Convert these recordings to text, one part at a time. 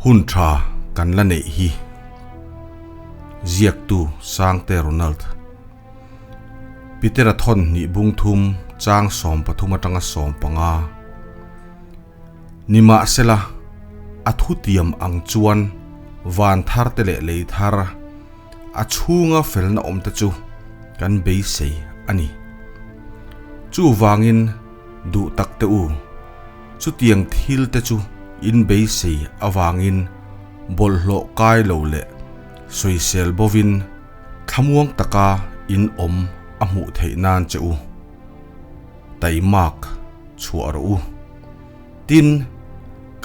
Hun tha kan la neih hi. Ziaktu Sangte Ronald. Petera thawn hnih bung thum chang 13 atanga 15. Nimahsela, a thutiam ang chuan van thar te leh lei thar, a chhunga felna awm te chu kan beisei a ni. Chuvangin duh tak te u, chutiang thil te chu in beisei avangin bawlhhlawh kai lo leh sawisel bovin thlamuang taka in awm a hmuh theih nan che u taimak chhuah rawh u. Tin,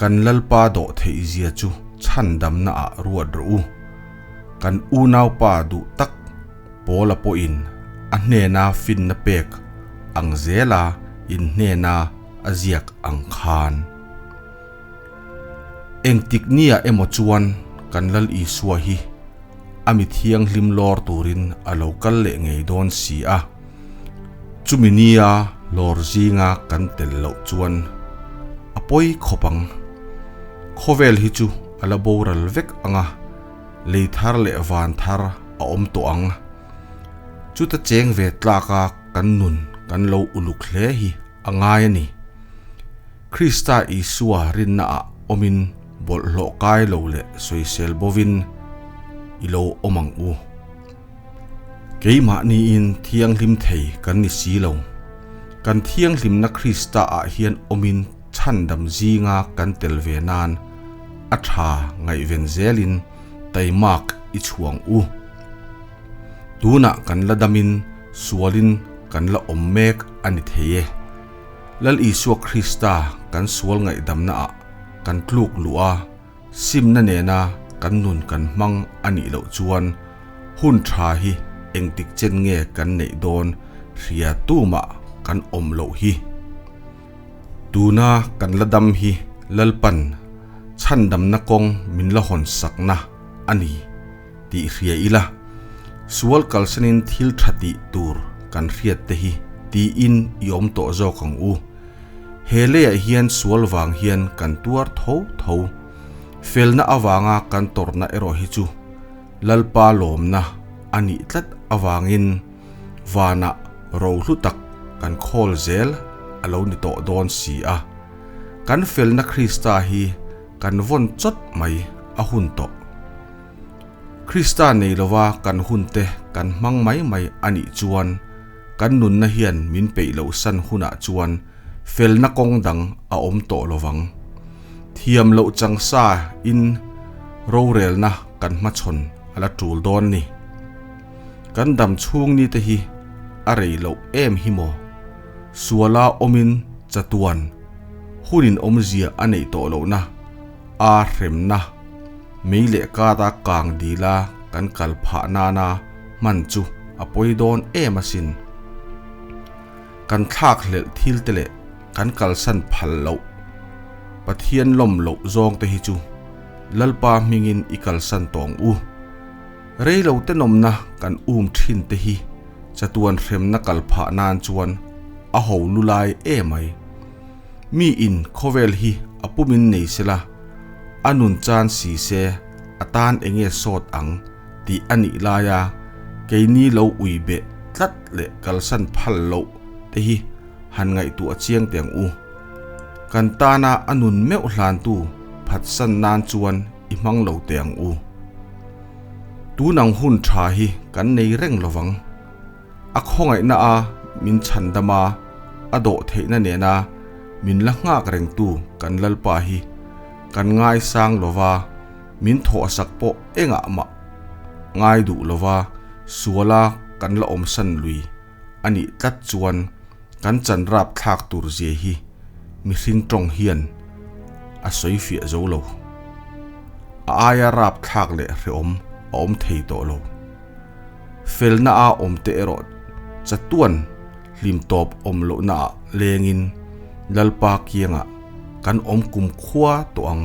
kan Lalpa dawh theih zia chu chhandamna ah ruat rawh u. Kan unaupa duh tak Paula pawhin a hnena finna pek ang zela in hnena a ziak ang khan. Engtik nia emaw chuan kan Lal Isua hi a mi thianghlim lawr turin a lo kal leh ngei dawn si a. Chumi nia lawr zinga kan tel loh chuan a pawi khawp ang. Khawvel hi chu a la boral vek ang a, lei thar leh van thar a awm tawh ang. Chuta cheng ve tlaka kan nun kan lo uluk hle hi a ngai a ni. Krista Isua rinnaah awmin bawlhhlawh kai lo leh sawisel bovin i lo awm ang u. Keimahniin thianghlim thei kan ni si lo. Kan thianghlimna Krista-ah hian awmin chhandam zinga kan tel ve nan a tha ngaihven zelin taimak i chhuang u. Tunah kan la damin sualin kan la awm mek a ni thei e. Lal Isua Krista kan sual ngaihdamnaah kan tluk luh a, simna nena kan nun kan hmang a nih loh chuan hun tha hi engtik chen nge kan neih dawn hria tumah kan awm loh hi. Tuna kan la dam hi Lalpan chhandamna kawng min la hawn sakna a ni tih hria ila, sual kalsanin thil tha tih tur kan hriat te hi tiin i awm tawh zawk ang u. He leiah hian sual vang hian kan tuar tho tho. Felna avanga kan tawrhna erawh hi chu Lalpa lawmna a nih tlat avangin vanah rohlu tak kan khawl zel a lo ni tawh dawn si a. Kan felna Krista hi kan vawn chawt mai a hun tawh. Krista nei lova kan hunte kan hmang mai mai a nih chuan kan nunna hian min peih loh san hunah chuan felna kawng dang a awm tawh lovang. Thiam loh chang sa in rorelna kan hmachhawn a la tul dawn ni. Kan dam chhung ni te hi a rei loh em hi maw? Suala awmin chatuan hunin awmzia a neih tawh lohna a hremna mei leh kara kang dila kan kal phah nana hman chu a pawi dawn em asin. Kan thlak hlelh thil te leh kan kalsan phal loh Pathian lawm loh zawng te hi chu Lalpa hmingin i kalsan tawh ang u. Rei lo te nawmna kan um thin te hi chatuan hremna kal phah nan chuan a ho lu lai emai. Mi in khawvel hi a pumin nei sela, a nun chan si se a tan enge sawt ang tih a nih laia keini lo ui beh tlat leh kalsan phal loh te hi han ngaihtuah chiang teh ang u. Kan tana a nun meuh hlantu phatsan nan chuan i hmang lo teh ang u. Tunang hun tha hi kan nei reng lovang. A khawngaihna a min chhandam a, a dawh theihna nena min la nghak rengtu kan Lalpa hi kan ngaisang lova, min thawhsak pawh engah mah ngai duh lova suala kan la awmsan lui a nih tlat chuan kan chan rap thlak tur zia hi mihring tawng hian a sawi fiah zo lo. A aia rap thlak leh hrehawm a awm thei tawh lo. Felna a awm te erawh chatuan hlim tawp awm lohna ah lengin Lalpa kiangah kan awm kum khua tawh ang.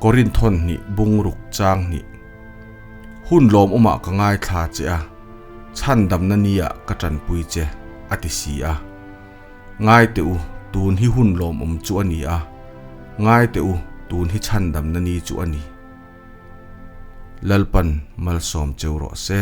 Korinthon hnih bungruk chang hnih. Hun lawmawmah ka ngaithla che a, chhandamna nia ka tanpui che, a ti si a. Ngai teh u, tun hi hun lawmawm chu a ni a. Ngai teh u, Tun hi chhandamna ni chu a ni. Lalpan malsawm cheu rawh se.